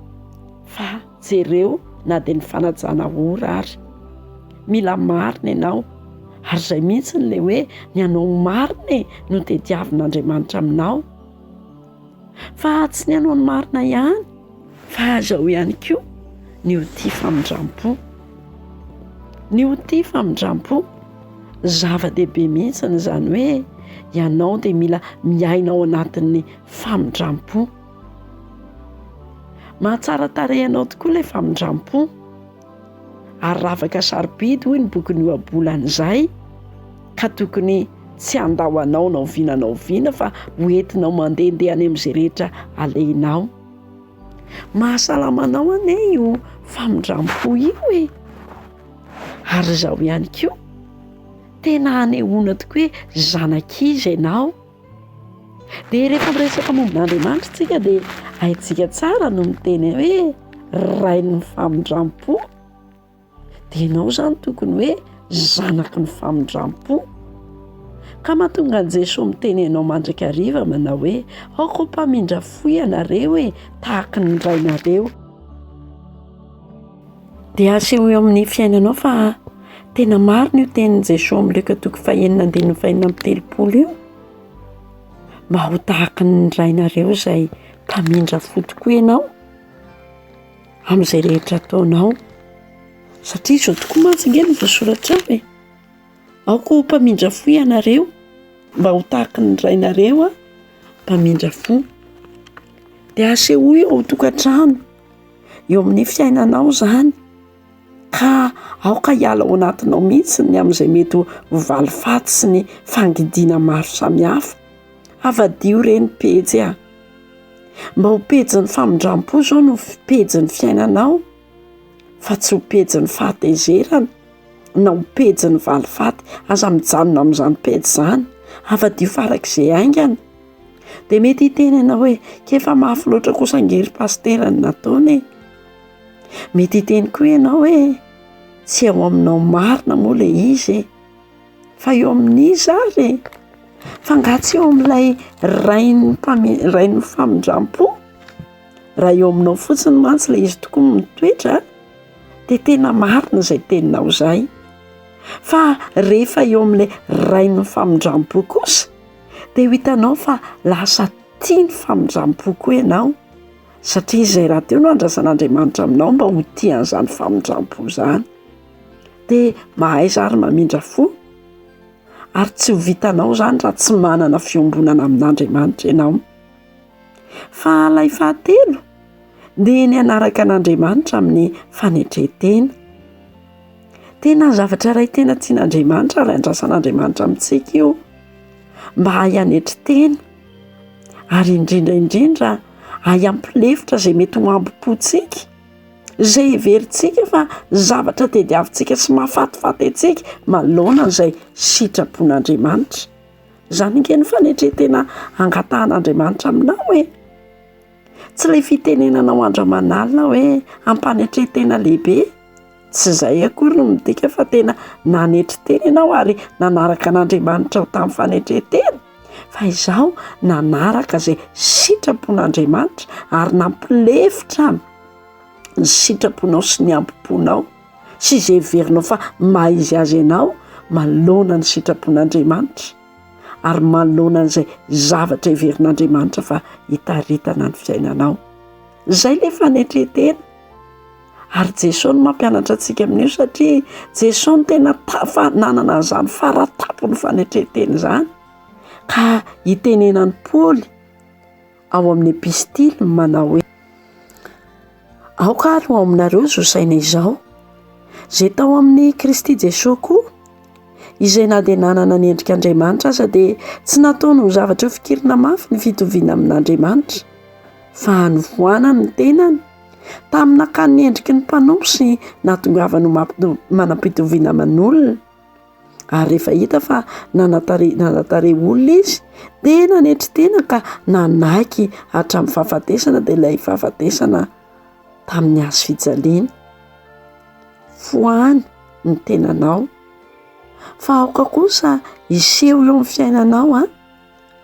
Speaker 3: fa jereo na dia ny fanajana ora ary. Mila marina ianao ary izay mihitsy ilay hoe ny hanao ny marina e no tediavin'Andriamanitra aminao. Fa tsy ny hanao ny marina ihany fa aza ho ihany koa ny ho tia famindram-po. Ny ho tia famindram-po, zava-dehibe mihitsy izany hoe ianao dia mila miaina ao anatin'ny famindram-po. Mahatsara tarehy anao tokoa ilay famindram-po ary ravaka sarobidy hoy ny bokin'ny ohabolana izay ka tokony tsy handao anao na oviana na oviana fa ho entinao mandehandeha any amin'izay rehetra alehinao. Mahasalama anao anie io famindram-po io e! Ary izao ihany koa, tena anehoana tokoa hoe zanak'iza ianao. Dia rehefa miresaka momba an'Andriamanitra isika dia haintsika tsara no miteny hoe Rain'ny famindram-po. Dia ianao izany tokony hoe zanaky ny famindram-po. Ka mahatonga an'i Jesoa miteny anao mandrakariva manao hoe aoka ho mpamindra fo ianareo e, tahaka ny Rainareo. Dia asehoy eo amin'ny fiainanao fa tena marina io tenin'i Jesoa amin'ny Lioka toko fahenina andininy fahenina amby telopolo io. Mba ho tahaka ny Rainareo izay mpamindra fo tokoa ianao. Amin'izay rehetra ataonao. Satria izao tokoa mantsy ange no voasoratra ao e. Aoka ho mpamindra fo ianareo mba ho tahaky ny rainareo a, mpamindra fo. Dia asehoy ao an-tokantrano, eo amin'ny fiainanao izany. Ka aoka hiala ao anatinao mihitsy ny amin'izay mety ho valifaty sy ny fangidiana maro samihafa. Avadiho re ny pejy a! Mba ho pejin'ny famindram-po izao no pejin'ny fiainanao fa tsy ho pejin'ny fahatezerana na ho pejin'ny valifaty. Aza mijanona amin'izany pejy izany, avadiho farak'izay haingana. Dia mety hiteny ianao hoe k'efa mafy loatra kosa ange ry pasitera ny nataony e! Mety hiteny koa ianao hoe tsy ao aminao marina moa ilay izy e! Fa eo amin'iza ary e? Fa angaha tsy eo amin'ilay rain'ny mpame- rain'ny famindram-po? Raha eo aminao fotsiny mantsy ilay izy tokoa no mitoetra dia tena marina izay teninao izay. Fa rehefa eo amin'ilay rain'ny famindram-po kosa dia ho hitanao fa lasa tia ny famindram-po koa ianao satria izay rahateo no andrasan'Andriamanitra aminao mba ho tia an'izany famindram-po izany. Dia mahaiza ary mamindra fo ary tsy ho vitanao izany raha tsy manana fiombonana amin'Andriamanitra ianao. Fa ilay fahatelo dia ny hanaraka an'Andriamanitra amin'ny fanetren-tena. Tena zavatra iray tena tian'Andriamanitra ary andrasan'Andriamanitra amintsika io mba hahay hanetry tena ary indrindra indrindra hahay hampilefitra izay mety ho hambom-pontsika. Izay heverintsika fa zavatra tediavintsika sy mahafatifaty antsika manoloana an'izay sitrapon'Andriamanitra. Izany ange no fanetren-tena angatahan'Andriamanitra aminao e! Tsy ilay fitenenanao andro aman'alina hoe ampanetren-tena lehibe. Tsy izay akory no midika fa tena nanetry tena ianao ary nanaraka an'Andriamanitra tamin'ny fanetren-tena. Fa izaho nanaraka izay sitrapon'Andriamanitra ary nampilefitra ny sitraponao sy ny hambom-ponao sy izay heverinao fa maha izy azy ianao manoloana ny sitrapon'Andriamanitra ary manoloana an'izay zavatra heverin'Andriamanitra fa hitaritana ny fiainanao. Izay ilay fanetren-tena. Ary Jesoa no mampianatra antsika amin'io satria Jesoa no tena tafa nanana an'izany fara-tampon'ny fanetren-tena izany. Ka itenenan'i Paoly ao amin'ny epistily manao hoe Aoka ary ho ao aminareo izao saina izao, izay tao amin'i Kristy Jesoa koa, izay na dia nanana ny endrik'Andriamanitra aza dia tsy nataony ho zavatra fikirina mafy ny fitoviana amin'Andriamanitra, fa nofoanany ny tenany, tamin'ny nakany ny endriky ny mpanompo sy nahatongavany ho manam-pitoviana aman'olona. Ary rehefa hita fa nanatare nanatare olona izy dia nanetry tena ka nanaiky hatramin'ny fahafatesana dia ilay fahafatesana tamin'ny hazo fijaliana. Foano ny tenanao fa aoka kosa hiseho eo amin'ny fiainanao an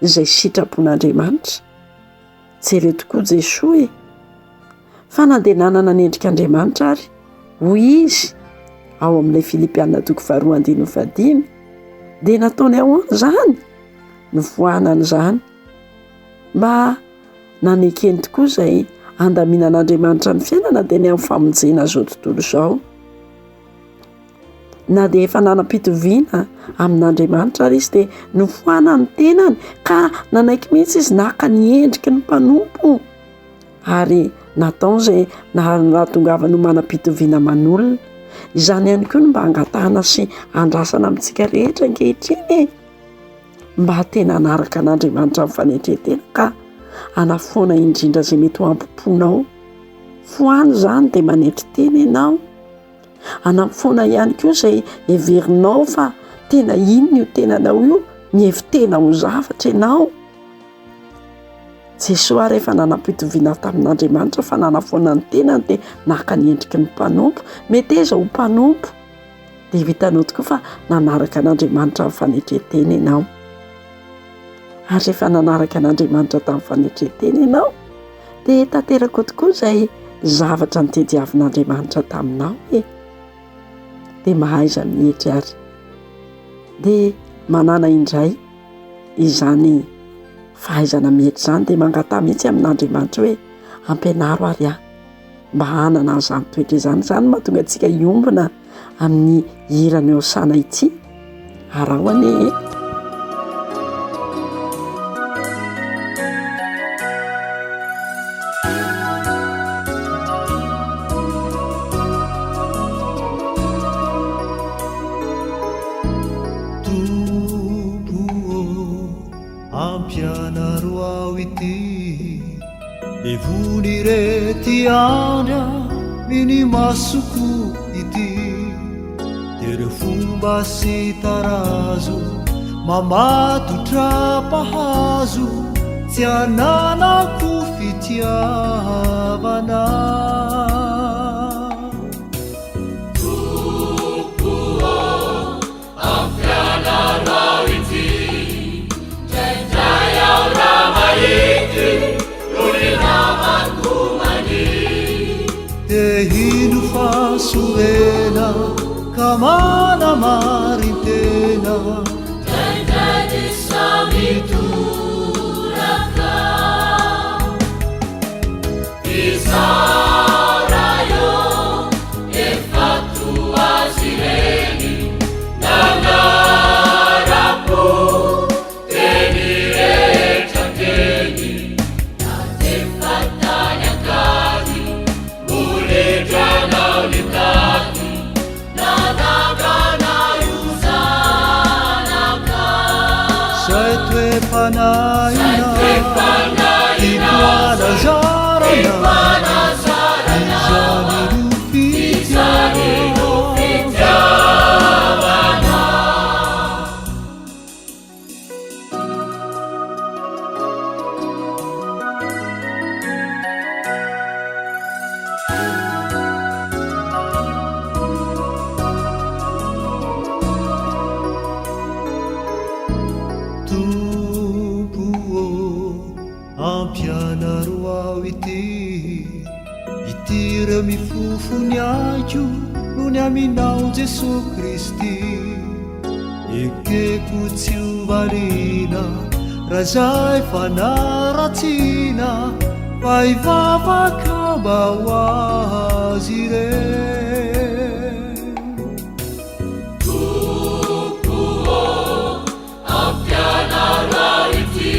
Speaker 3: izay sitrapon'Andriamanitra. Jereo tokoa Jesoa e! Fa na dia nanana ny endrik'Andriamanitra ary, hoy izy ao amin'ilay Filipiana toko faharoa andininy fahadimy, dia nataony ahoana izany? Nofoanany izany. Mba nanekeny tokoa izay handaminan'Andriamanitra ny fiainana dia ny amin'ny famonjena izao tontolo izao. Na dia efa nanam-pitoviana amin'Andriamanitra ary izy dia nofoanany ny tenany ka nanaiky mihitsy izy naka ny endriky ny mpanompo ary nataony izay nahatongavany ho manam-pitoviana aman'olona. Izany ihany koa no mba angatahana sy andrasana amintsika rehetra ankehitriny e! Mba tena hanaraka an'Andriamanitra amin'ny fanetren-tena ka hanafoana indrindra izay mety ho hambom-ponao. Foano izany dia manetry tena ianao. Anafoana ihany koa izay heverinao fa tena inona io tenanao io, mihevi-tena ho zavatra ianao. Jesoa ary efa nanam-pitoviana tamin'Andriamanitra fa nanafoana ny tenany dia naka ny endriky ny mpanompo. Meteza ho mpanompo dia ho hitanao tokoa fa nanaraka an'Andriamanitra amin'ny fanetren-tena ianao. Ary rehefa nanaraka an'Andriamanitra tamin'ny fanetren-tena ianao dia tanteraka tokoa izay zavatra notediavin'Andriamanitra taminao e. Dia mahaiza mietry ary. Dia manana indray izany fahaizana mietry izany dia mangataha mihitsy amin'Andriamanitra hoe ampianaro ary aho mba hanana an'izany toetra izany. Izany no mahatonga antsika hiombona amin'ny hiran'i Hosana ity. Araho anie e.
Speaker 6: Levony rety andry amin'ny masoko ity Dia ireo fomba sy tarazo mamatotra mpahazo Tsy ananako fitiavana.
Speaker 8: Tompo ô, ampianaro aho ity. Indraindray aho raha mahity noho ny namako mania.
Speaker 6: Te hino fa sorena ka manamarin-tena.
Speaker 8: Indraindray dia samy toraka. Izaho Ray ô, efa toa azy ireny, nanara-po teny rehetra teny, nandefa tany an-kady, molitranao nitady, nanangana io zanaka.
Speaker 6: Zay toe-panahina tiako hanazarana Izany no fitiavana. Tompo ô, ampianaro aho ity, ity ireo mifofo ny aiko noho ny aminao Jesoa Kristy. Ekeko tsy ho variana raha izay fanaratsiana fa hivavaka mba ho azy ireny.
Speaker 8: Tompo ô, ampianaro ahy ity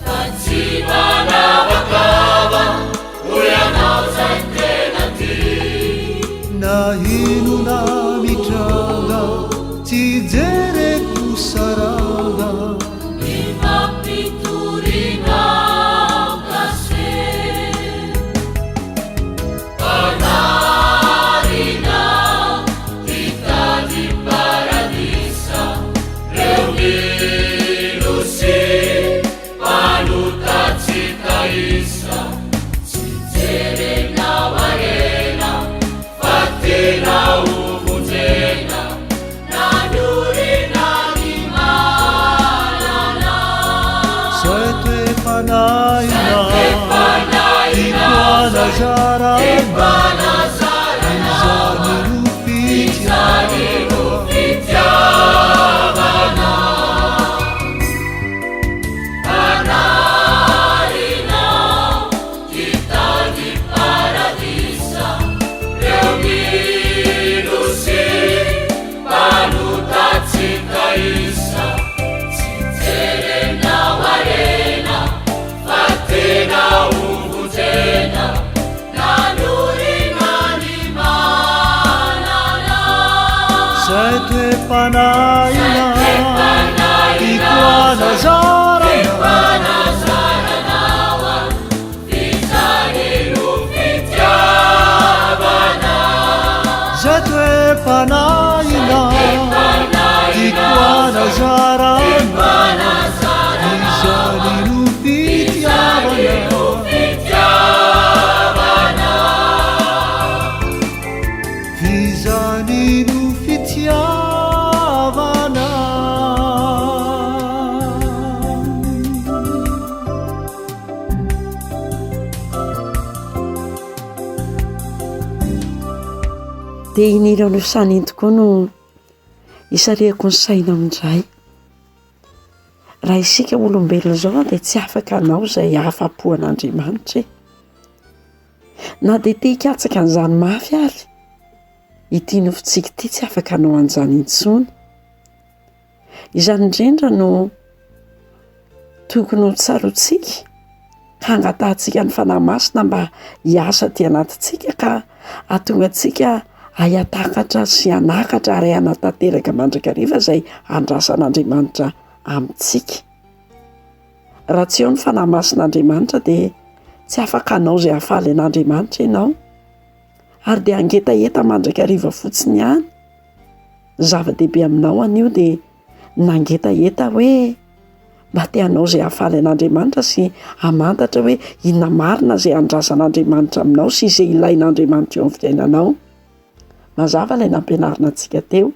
Speaker 8: fa tsy manavakava ho Ianao izay tena tia.
Speaker 6: Na inona mitranga tsy jereko saranga.
Speaker 8: Ny fampitorianao kase. Fanarina hitady paradisa reo mino sy mpanota tsy taisa tsy jerena harena fa tena ho vonjena na ny ory na ny manana.
Speaker 6: Zay toe-panahina tiako hanazarana Izany no fitiavana.
Speaker 8: Izany no fitiavana. Fanarina hitady paradisa reo mino sy mpanota tsy taisa tsy jerena ho harena fa tena ho vonjena na ny ory na ny manana.
Speaker 6: Zay toe-panahina tiako hanazarana. Zay toe-panahina tiako hanazarana. Izany no fitiavana. Izany no fitiavana.
Speaker 3: Dia iny hira nosana iny tokoa no isarihako ny saina amin'izay. Raha isika olombelona izao dia tsy afaka hanao izay hahafapo an'Andriamanitra e. Na dia te hikatsaka an'izany mafy ary ity nofontsika ity tsy afaka hanao an'izany intsony. Izany indrindra no tokony ho tsaroantsika, hangatahantsika ny Fanahy Masina mba hiasa aty anatintsika ka hahatonga antsika hahiatakatra sy hanakatra ary hanatanteraka mandrakariva izay andrasan'Andriamanitra amintsika. Raha tsy eo ny Fanahy Masin'Andriamanitra dia. Tsy afaka hanao izay hahafaly an'Andriamanitra ianao, ary dia hangetaheta mandrakariva fotsiny ihany. Ny zava-dehibe aminao anio dia ny nangetaheta hoe mba te hanao izay hahafaly an'Andriamanitra sy hamantatra hoe inona marina izay andrasan'Andriamanitra aminao sy izay ilain'Andriamanitra eo amin'ny fiainanao. Mazava ilay nampianarina antsika teo.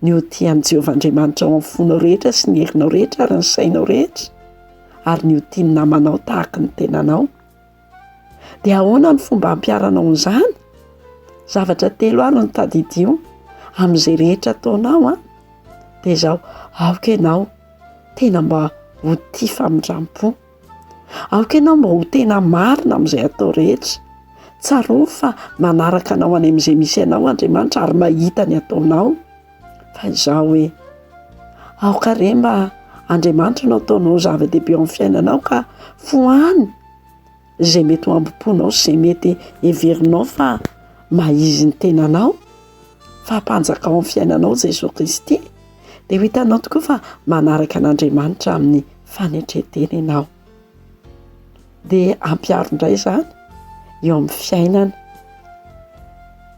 Speaker 3: Ny ho tia an'i Jehovah Andriamanitra ao amin'ny fonao rehetra sy ny herinao rehetra ary ny sainao rehetra, ary ny ho tia ny namanao tahaka ny tenanao. Dia ahoana ny fomba hampiharanao an'izany? Zavatra telo ary no tadidio amin'izay rehetra ataonao an. Dia izao, aoka ianao tena mba ho tia famindram-po. Aoka ianao mba ho tena marina amin'izay atao rehetra. Tsarovy fa manaraka anao any amin'izay misy anao Andriamanitra ary mahita ny ataonao. Fa izao hoe, aoka re mba Andriamanitra no ataonao zava-dehibe ao amin'ny fiainanao ka fohano izay mety ho ambom-ponao sy izay mety heverinao fa maha-izy ny tenanao, fa mpanjaka ao amin'ny fiainanao Jesoa Kristy, dia ho hitanao tokoa fa manaraka an'Andriamanitra amin'ny fanetren-tena ianao. Dia ampiharo indray izany eo amin'ny fiainana.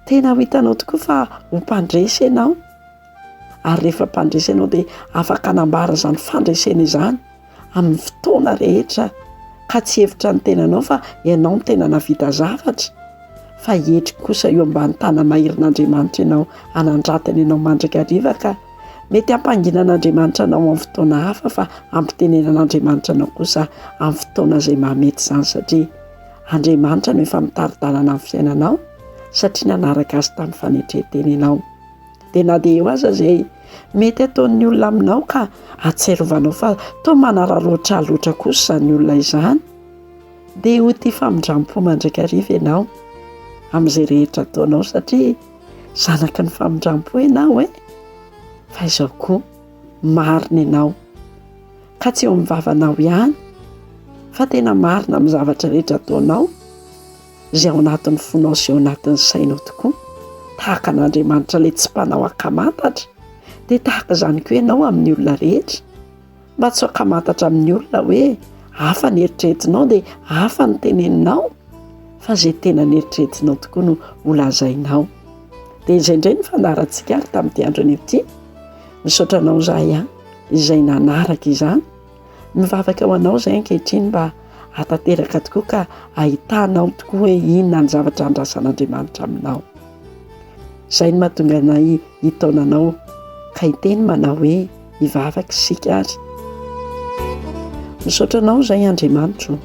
Speaker 3: Tena ho hitanao tokoa fa ho mpandresy ianao, ary rehefa mpandresy ianao dia afaka hanambara izany fandresena izany amin'ny fotoana rehetra ka tsy hevitra ny tenanao fa ianao no tena nahavita zavatra fa hietry kosa eo ambany tana-maherin'Andriamanitra ianao hanandratany ianao mandrakariva ka mety hampanginan'Andriamanitra anao amin'ny fotoana hafa fa hampitenenan'Andriamanitra anao kosa amin'ny fotoana izay mahamety izany satria Andriamanitra no efa mitari-dalana ny fiainanao satria nanaraka azy tamin'ny fanetren-tena ianao. Dia na dia eo aza izay mety ataon'ny olona aminao ka ahatsiarovanao fa toa manararaotra ahy loatra kosa izany olona izany, dia ho tia famindram-po mandrakariva ianao amin'izay rehetra ataonao satria zanaky ny famindram-po ianao e! Fa izao koa, marina ianao ka tsy eo amin'ny vavanao ihany fa tena marina amin'ny zavatra rehetra ataonao. izay ao anatin'ny fonao sy ao anatin'ny sainao tokoa, tahaka an'Andriamanitra ilay tsy mpanao ankamantatra, dia tahaka izany koa ianao amin'ny olona rehetra. Mba tsy ho ankamantatra amin'ny olona hoe hafa ny eritreretinao dia hafa ny teneninao, fa izay tena neritreretinao tokoa no holazainao. Dia izay indray ny fandaharantsika ary tamin'ity andro anio ity. Misaotra anao izahay an, izay nanaraka izany. Mivavaka ho anao izay ankehitriny mba hahatanteraka tokoa ka ahitanao tokoa hoe inona ny zavatra andrasan'Andriamanitra aminao. Izay no mahatonga anay hitaona anao ka hiteny manao hoe hivavaka isika ary. Misaotra anao izay Andriamanitro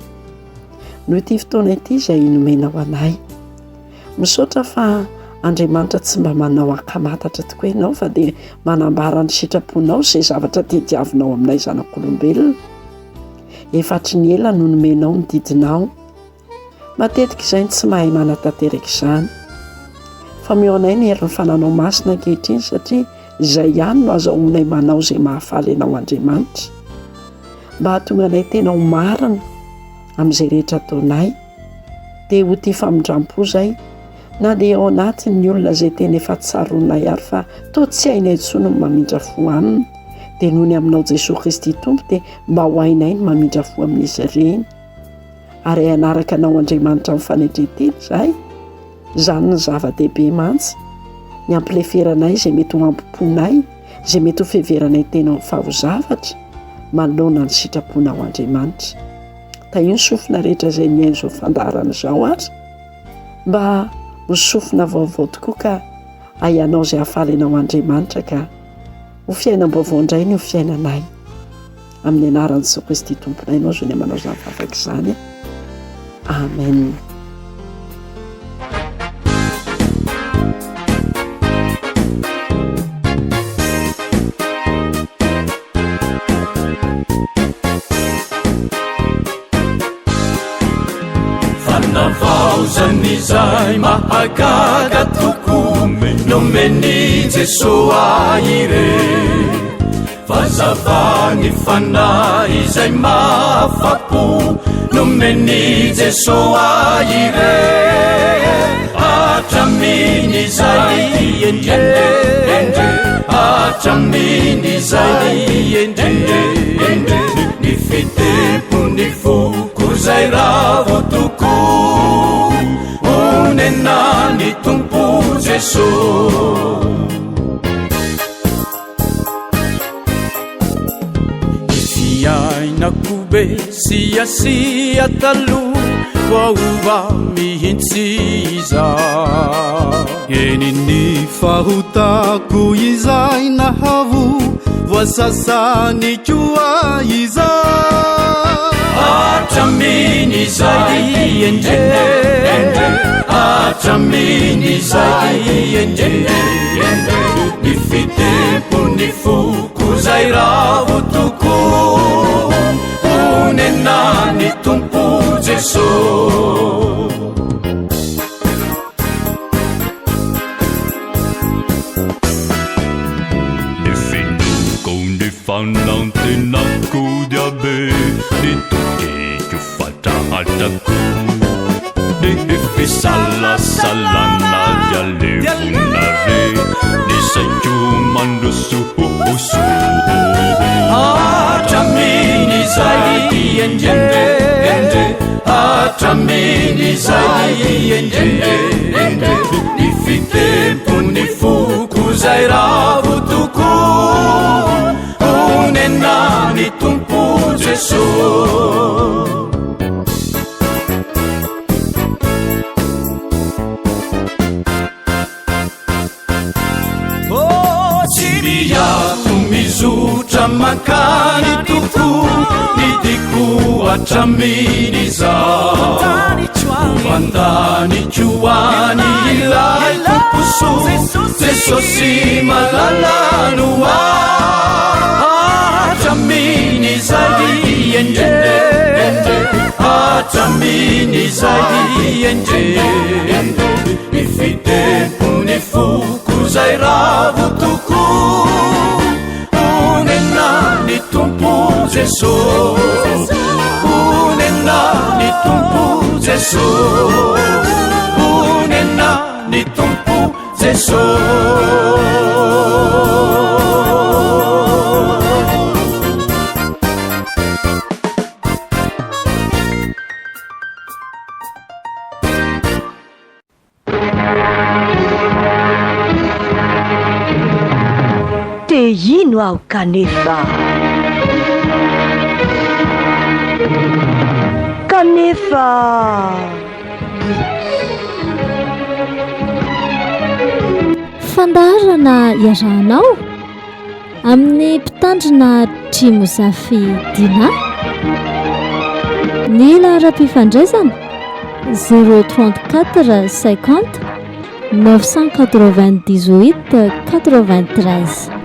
Speaker 3: noho ity fotoana ity izay nomenao anay. Misaotra fa Andriamanitra tsy mba manao ankamantatra tokoa ianao fa dia manambara ny sitraponao izay zavatra tediavinao aminay zanak'olombelona. Efa hatry ny ela no nomenao ny didinao. Matetika izay no tsy mahay manatanteraka izany. Fa omeo anay ny herin'ny fananao masina ankehitriny satria izay ihany no azahoanay manao izay mahafaly anao Andriamanitra. Mba hahatonga anay tena ho marina amin'izay rehetra ataonay. Dia ho tia famindram-po izay na dia ao anatin'ny olona izay tena efa tsaroanay ary fa toa tsy hainay intsony ny mamindra fo aminy, dia noho ny aminao Jesoa Kristy Tompo dia mba ho hainay ny mamindra fo amin'izy ireny. Ary hanaraka anao Andriamanitra amin'ny fanetren-tena izahay. Izany no zava-dehibe mantsy, ny hampileferanay izay mety ho ampo-ponay, izay mety ho fiheveranay tena fa ho zavatra, manoloana ny sitraponao Andriamanitra. Tahio ny sofina rehetra izay nihaino izao fandaharana izao ary mba ho sofina vaovao tokoa ka ahianao izay hahafaly anao Andriamanitra ka ho fiainam-baovao indray ny ho fiainanay. Amin'ny anaran'i Jesoa Kristy Tomponay no azonay manao izany vavaka izany. Amen.
Speaker 8: Fanavaozana izay mahagaga tokoa nomen'i Jesoa ireny. Fahazava ny fanahy izay mahafapo nomen'i Jesoa irery hatramin'izay endre endre hatramin'izay endre endre ny fitepon'ny foko izay ravo. Jeso. Ny fiainako be siasia taloha voaova mihitsy izao.
Speaker 6: Eny ny fahotako izay nahavoa voasasany koa izao.
Speaker 8: Hatramin'izay endre, endre, hatramin'izay endre, endre, ny fitempon'ny foko izay ravo tokoa, honena ny Tompo Jesoa.
Speaker 9: Ny finoako ny fanantenako dia be ny tokiko fatrahatrako ny fisalasalana dia levona re ny saiko mandrosohoso.
Speaker 8: Hatramin'izay endre endre hatramin'izay endre endre ny fitempon'ny foko izay ravo tokoa honena ny Tompo Jesoa. Oh, tsy miato mizotra mankany Tompo ny diako hatramin'izao. Fantaniko any ilay Tompo soa, Jesosy malala no hatramin'izay endre, endre, hatramin'izay endre, endre. Ny fitempon'ny foko izay ravo tokoa, honena ny Tompo Jesosy, honena ny Tompo Jesosy, honena ny Tompo Jesosy.
Speaker 1: Te hino aho kanefa. Kanefa.
Speaker 2: Fandaharana iarahanao amin'ny mpitandrina Trimozafy Dina. Ny laharam-pifandraisana 034 50 998 93.